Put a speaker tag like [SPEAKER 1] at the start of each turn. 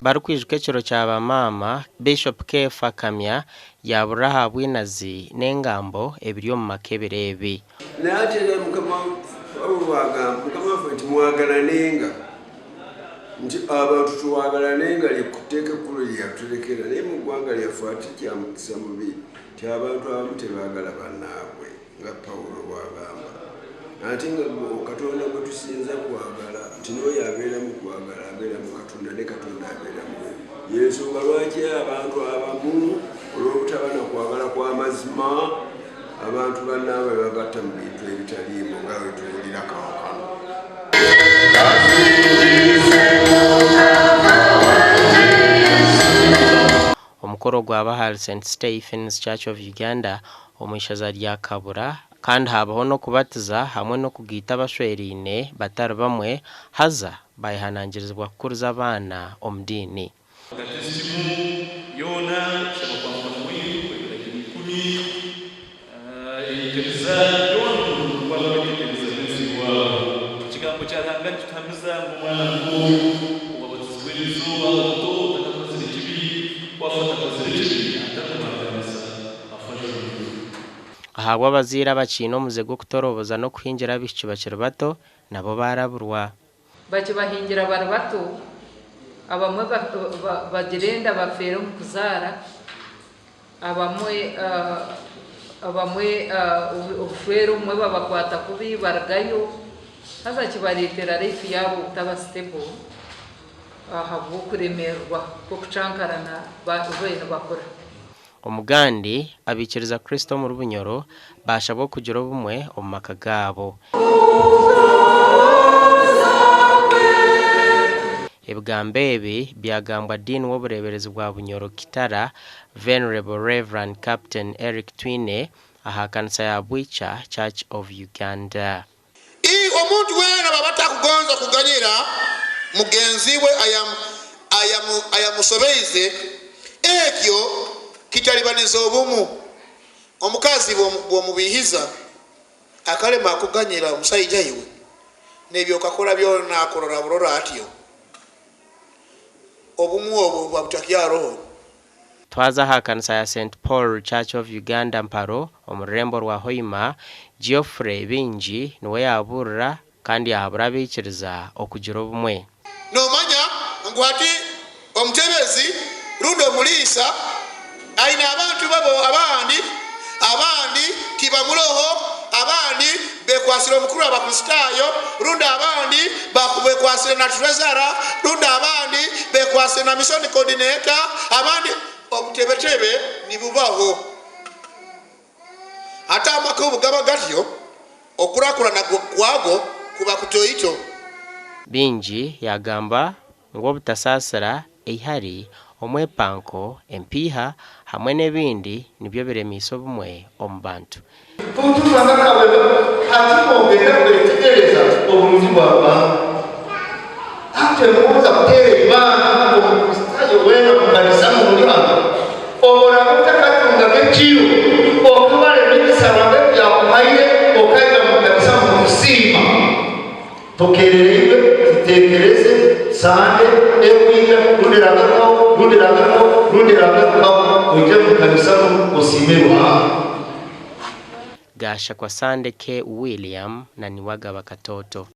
[SPEAKER 1] Barikwijuka ekiro kya ba maama, Bishop Keefa Kamya yaaburira aha bwinazi n'engambo ebiri omu maka ebiro ebi.
[SPEAKER 2] Naye ate era Mukama Paulo bw'agamba, Mukama waffe nti mwagalanenga, nti abantu twagalanenga lye tteeka ekkulu lye yaturekera. Naye mu ggwanga lyaffe ate kya mukisa mubi nti abantu abamu tebaagala bannaabwe nga Paulo bw'agamba. Ate nga gwe Katonda gwe tusinza kwagala, nti n'oyo abeera mu kwagala abeera mu Katonda ne Katonda abeera mu ye. Y'ensonga lwaki abantu abamu olw'obutaba na kwagala kwa mazima, Abantu bannaabwe babatta mu bintu ebitaliimu nga bwe tuwulira kaakano.
[SPEAKER 1] Omukoro gwaba ahari St Stephen's Church of Uganda omu ishaza rya Kabura kandi haabaho n'okubatiza hamwe n'okugaita abashweraine batari bamwe haza bayehanangirizibwa kukuriza abaana omu diini.
[SPEAKER 3] Katekisimu yoona, okushaba kwa Mukama waitu, ebiragiro ikumi, enyikiriza yoona omu muringo gwabo gw'enteekereza y'ensi y'owaabo. Ekigambo kya Ruhanga nikituhamiza ngu omwana muto owabatizibwa erizooba omuto otakakozire kibi, ku afa atakozire kibi atarikubanganisa afa ajunirwe.
[SPEAKER 1] Ahabw'abazaire abakiine omuze gw'okutoroboza n'okuhingira abaishiki bakiri bato nabo baaraburwa.
[SPEAKER 4] Bakibahingira bari bato, abamwe bagira enda bafeera omu kuzaara, abamwe abamwe obushwere obumwe babakwata kubi barugayo, haza kibareetera life yaabo obutaba stable ahabw'okuremererwa kw'okucankarana babaire nibakura.
[SPEAKER 1] Omugandi, abaikiriza Kristo omuri Bunyoro baashabwa okugira obumwe omu maka gaabo. Ebigambo ebi byagambwa Dean w'obureeberezi bwa Bunyoro Kitara, Venerable Rev. Captain Eric Twine aha kanisa ya Bwicha Church of Uganda.
[SPEAKER 5] Ii, Omuntu weena bwaba atakugonza kuganyira mugenzi we ayamusobeize, ekyo kitalibaniza obumu. Omukazi bw'omubiihiza akalema kuganyira omusaija iwe, n'ebyokakora byona akurora burora atyo, obumu obwo buba butakyaroho.
[SPEAKER 1] Twaza aha kanisa ya Saint Paul Church of Uganda Mparo omu rurembo rwa Hoima, Geoffrey Bingi niwe yaabuurira kandi yaahabura abaikiriza okugira obumwe.
[SPEAKER 5] Noomanya ngu hati omutebezi rundi omuliisa aine abantu babo abandi, abandi tibamuroho, abandi bekwatsire omukuru w'Abakristaayo, rundi abandi bekwatsire na treasurer, rundi abandi bekwatsire na mission coordinator, abandi obutebetebe nibubaho. Hati amaka obu gaba gatyo, okurakurana kwago kuba kutoito.
[SPEAKER 1] Bingi yagamba ngu obutasaasira, eihari, omwepanko, empiiha hamwe n'ebindi nibyo biremiise obumwe omu bantu.
[SPEAKER 6] Obutumwa akabeba hati nogenda kwetegereza oburungi bwa Ruhanga. Hati noza kuteera eibanga Omukristayo weena omu kanisa muri hanu, obu oraabe otakatungaga ekiro okabara emigisa Ruhanga ebi yakuhaire okaija omu kanisa mukusiima. Tokerereirwe, kitekereze, Sande erikwija rundi eragarukaho, rundi eragarukaho, rundi eragarukaho, oije omu kanisa mu osiime Ruhanga.
[SPEAKER 1] Gashakwa Sande K. William na Niwagaba Katooto.